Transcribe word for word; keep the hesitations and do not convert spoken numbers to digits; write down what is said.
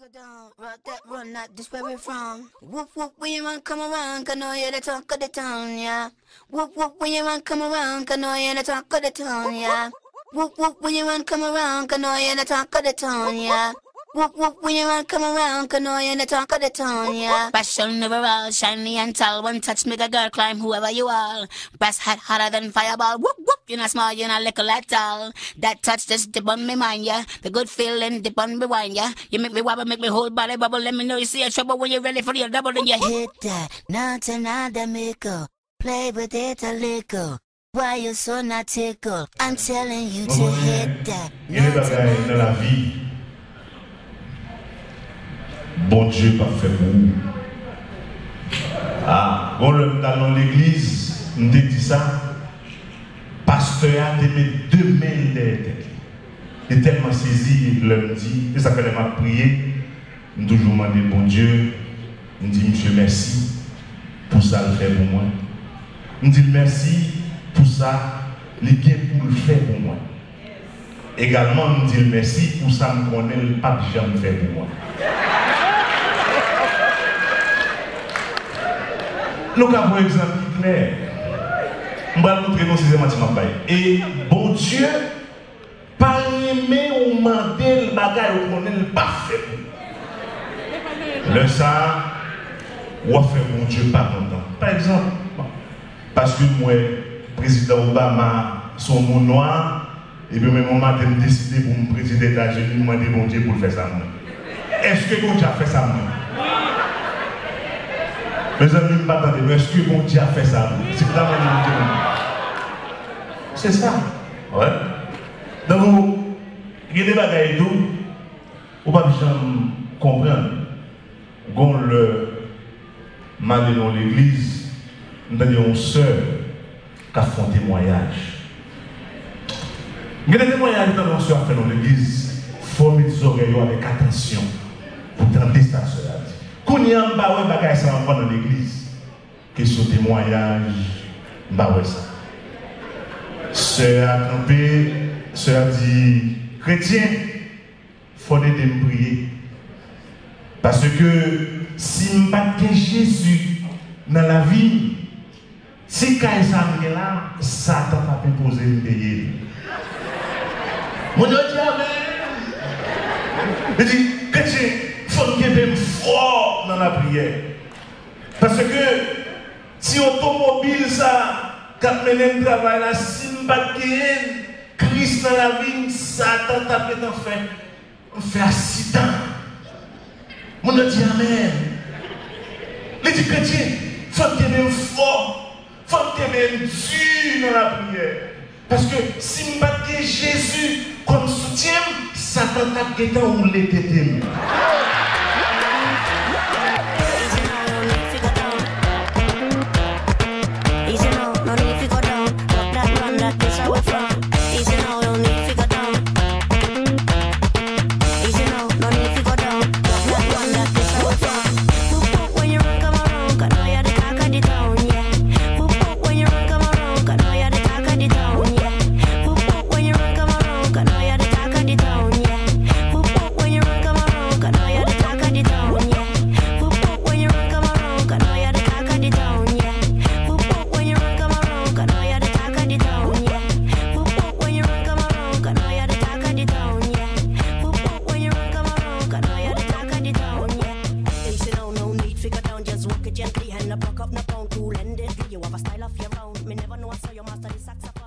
Go down, rock that one, not this where we from. Whoop whoop, when you run come around, can know you the talk of the town, yeah. Whoop whoop, when you run come around, can know you the talk of the town, yeah. Whoop whoop, when you run come around, can know you the talk of the town, yeah. Whoop whoop, when you run come around, can know you the talk of the town, yeah. Fashion overall, shiny and tall. One touch make a girl climb whoever you are. Brass hot, hotter than fireball. Whoop whoop, you not small, you not little at all. That touch just dip on me mind, yeah. The good feeling dip on me wine, yeah. You make me wobble, make me whole body bubble. Let me know you see a trouble when you're ready for the double, then you hit that. Not another mickle. Play with it a little. Why you so nautical? I'm telling you to hit that. Gen de bagay nan lavi Bondye p ap fè pou ou. Ah, gon lè m t al nan legliz, m te di sa, pastè a te met de men l dèyè tèt li. Li tèlman sezi lè m di, e sa fè lè m ap priye, m toujou mande Bondye, m di, "Misye, mèsi pou sa l fè pou mwen." M di l mèsi pou sa li gen pou l fè pou mwen. Egalman, m di l mèsi pou sa m konnen l p ap janm fè pou mwen. Nou ka pran egzanp ki klè. M pral montre nou si se manti m ap bay. E Bondye pa renmen ou mande l bagay ou konnen l p ap fè pou ou. Lè sa a, w ap fè Bondye pa kontan. Pa egzanp, paske m wè Prezidan Obama se yon moun nwa, epi mwen menm yon maten m deside pou m prezidan Etazini, m mande Bondye pou l fè sa mwen. Èske Bondye ap fè sa mwen? Mezanmi, m pa tande nou. Èske Bondye ap fè sa mwen? Se pou ta mande Bondye pou mwen. Se sa. Wè. Donk, gen de bagay tou, ou p ap janm konprann. Gon lè, m ale nan yon legliz, m tande yon sè k ap fè yon temwayaj. Gen de temwayaj m tande yon sè ap fè nan yon legliz, fò m met zòrèy yo avèk atansyon pou tande sa sè a di. Kounye a, m pa wè bagay sa ankò nan legliz. Kesyon temwayaj, m pa wè sa. Sè a kanpe, sè a di, "Kretyen, fò n ede m priye. Paske si m pa t gen Jezi nan lavi m, ti kay sa m gen la, Satan t ap enpoze m peye l." Moun yo di amèn. Li di, "Kretyen, fò n kenbe m fò nan lapriyè. Paske ti otomobil sa k ap mennen m travay la, si m pa t genyen Kris nan lavi m, Satan t ap gentan fè m fè aksidan." Moun yo di amèn. Li di, "Kretyen, fò n kenbe m fò, fò n kenbe m di nan lapriyè. Paske si m pa t gen Jezi kòm soutyen m, Satan t ap gentan woule tete m." Easy now, no need fi go down. Rock that one, that is how we from. Easy now, no need fi go down. Easy now, no need fi go down. Rock that one, that is how we from. Whoop whoop when you run come around, 'cause now you're the talk of the town, yeah. Whoop whoop when you run come around, 'cause now you're the talk of the town, yeah. Whoop whoop when you run come around, 'cause now you're the talk of the town, yeah. Whoop whoop when you run come around, 'cause now you're the talk of the town, yeah. Whoop whoop when you run come around, 'cause now you're the talk of the town, yeah. Whoop whoop when you run come around, 'cause now you're the talk of the town, yeah. Whoop whoop when you run come around, 'cause now you're the talk of the town, yeah. Whoop whoop when you run come around, 'cause now you're the talk of the town, yeah. Easy now, no need fi go down, just walk it gently, hand up, rock up, no pound, cool and deadly. You have a style of your own. Me never know I saw your master the saxophone.